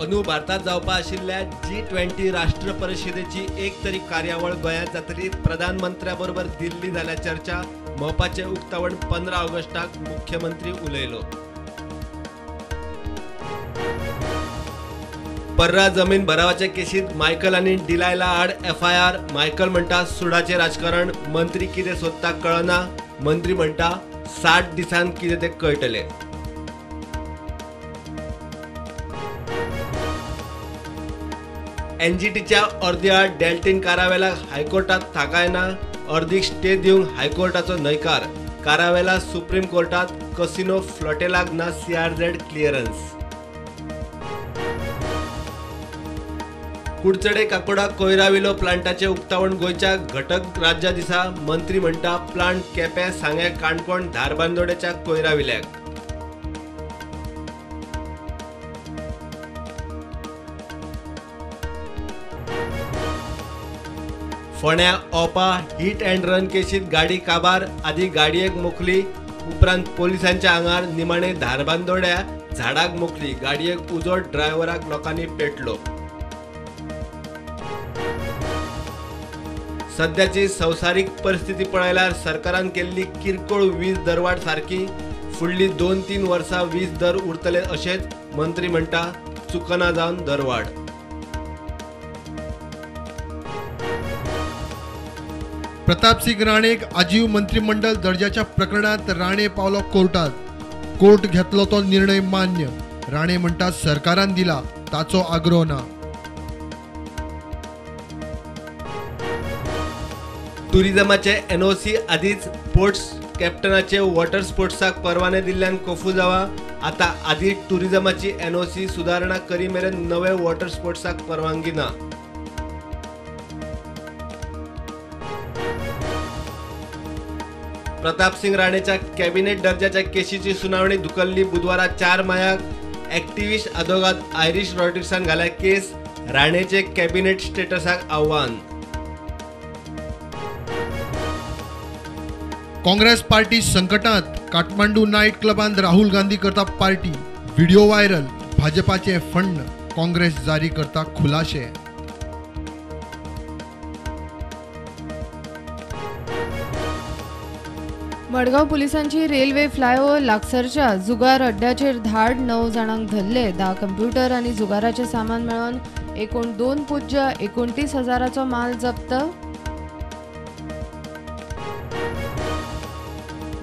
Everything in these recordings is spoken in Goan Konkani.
अंदू भारतात जावपा आशिल्ल्या G20 राष्ट्र परिशदेची एक तरी कार्यावळ गोंयांत जातली. प्रधानमंत्र्या बरोबर दिल्ली जाल्या चर्चा. मोपाचें उक्तावण 15 ऑगस्टाक मुख्यमंत्री उलयलो. पर्रा जमीन भरावाचे केशीत मायकल आनी डिलायला आड FIR. Michael म्हणटा सुडाचें राजकारण, मंत्री कितें सोदता कळना. मंत्री म्हणटा 60 दिसांत कितें तें कळटलें. एनजीटीच्या अर्दी आड डेल्टीन कारावेलाक हायकोर्टात थाकाय ना. अर्दीक स्टे दिवंक हायकोर्टाचो न्हयकार. कारावेला सुप्रीम कोर्टात कसिनो फ्लॉटेलाक ना CRZ clearance. Kudchade Kakoda कोयराविलो प्लांटाचें उक्तावण गोंयच्या घटक राज्या दिसा. मंत्री म्हणटा प्लांट केपें, सांगें, काणकोण, धारबांदोडेच्या कोयराविल्याक. फोंड्या ओपा हिट अँड रन केशीत गाडी काबार. आदी गाडयेक मोखली, उपरांत पोलिसांच्या आंगार, निमाणे धारबांदोड्या झाडाक मोखली. गाडयेक उजो, ड्रायव्हराक लोकांनी पेटलो. सद्याची संवसारीक परिस्थिती पळयल्यार सरकारान केल्ली किरकोळ वीज दरवाड सारकी. फुडली 2-3 वर्सां वीज दर उरतले अशेंच मंत्री म्हणटा चुकना जावन दरवाड. प्रतापसिंग राणेक आजीव मंत्रिमंडळ दर्जाच्या प्रकरणात राणे पावलो कोर्टात. कोर्ट घेतलो तो निर्णय मान्य. राणे म्हणटा सरकारान दिला ताचो आग्रो ना. टुरिझमाचे NOC आदीच पोर्ट्स कॅप्टनाचे वॉटर स्पोर्ट्साक परवाने दिल्ल्यान कोफू जावा. आता आदी टुरिझमाची NOC सुदारणा करी मेरेन नवे वॉटर स्पोर्ट्साक परवानगी ना. प्रतापसिंग राणेच्या कॅबिनेट दर्जाच्या केशीची सुनावणी धुकल्ली बुधवारा 4 मायाक. ॲक्टिव्हिस्ट आदोगाद आयरिश रॉड्रिक्सान घाल्या केस. राणेचे कॅबिनेट स्टेटसाक आव्हान. काँग्रेस पार्टी संकटात. काठमांडू नाईट क्लबांत राहुल गांधी करता पार्टी. Video viral. भाजपाचे फंड काँग्रेस जारी करता खुलाशे. मडगांव पुलिसांची रेल्वे फ्लायओव्हर लागसरच्या जुगार अड्ड्याचेर धाड. 9 जाणांक धरले. 10 कंप्युटर आनी जुगाराचें सामान मेळोवन एकूण 2.29 हजाराचो माल जप्त.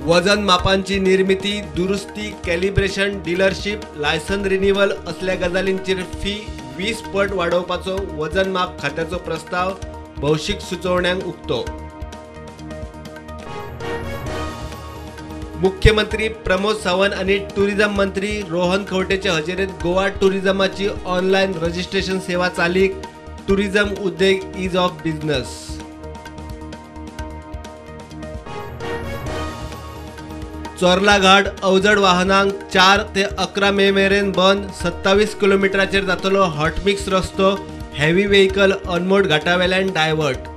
वजन मापांची निर्मिती, दुरुस्ती, कॅलिब्रेशन, डिलरशीप, लायसन रिन्युअल असल्या गजालींचेर फी 20 पट वाडोवपाचो वजन माप खात्याचो प्रस्ताव भौशीक सुचोवण्यांक उक्तो. मुख्यमंत्री प्रमोद सावंत आनी टुरिझम मंत्री रोहन खंवटेचे हजेरेत गोवा टुरिझमाची ऑनलायन रजिस्ट्रेशन सेवा चालीक. टुरिझम उद्देग is of business. Chorla Ghat अवजड वाहनांक 4 ते 11 मे मेरेन बंद. 27 किलोमिटराचेर जातलो हॉटमिक्स रस्तो. हेवी व्हेकल अनमोड घाटावेल्यान डायवर्ट.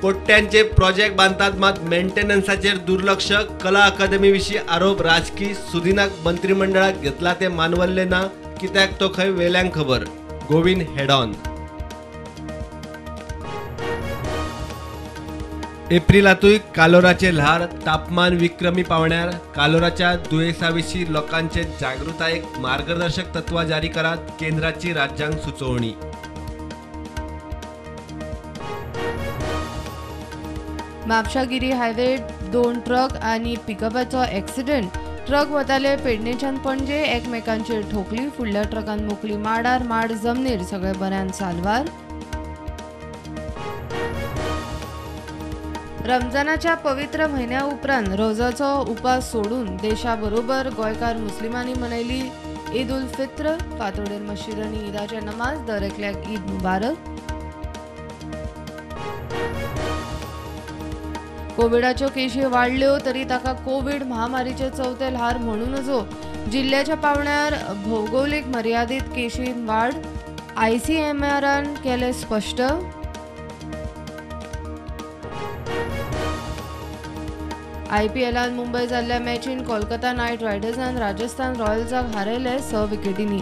कोट्यांचे प्रोजेक्ट बांदतात मात मेंटेनन्साचेर दुर्लक्ष. कला अकादमी विशीं आरोप राजकी. सुदिनाक मंत्रिमंडळाक घेतला ते मानवल्ले ना, कित्याक तो खंय वेल्यांक खबर. गोविंद हेडॉन. एप्रिलांतूय कालोराचे ल्हार, तापमान विक्रमी पावण्यार. कालोराच्या दुयेंसाविशीं लोकांचे जागृतायेक मार्गदर्शक तत्वां जारी करात, केंद्राची राज्यांक सुचोवणी. म्हापशा गिरी हायवे 2 ट्रक आनी पिकअपाचो एक्सिडंट. ट्रक वताले पेडणेच्यान पणजे, एकमेकांचेर ठोकली. फुडल्या ट्रकान मोखली माडार, माड जमनीर. सगळे बऱ्यान साल्वार. रमजानाच्या पवित्र म्हयन्या उपरांत रोजाचो उपास सोडून देशाबरोबर गोंयकार मुस्लिमांनी मनयली ईद उल फित्र. फातोडेर मशिदांनी ईदाचे नमाज, दर एकल्याक ईद मुबारक. कोविडाच्यो केशी वाडल्यो तरी ताका कोविड महामारीचे चवथे ल्हार म्हणू नजो. जिल्ल्याच्या पावण्यार भौगोलिक मर्यादीत केशीन वाड, ICMRन केले स्पश्ट. आयपीएलान मुंबय जाल्ल्या मॅचीन कोलकाता नायट रायडर्सान राजस्थान रॉयल्साक हारयले 6 विकेटींनी.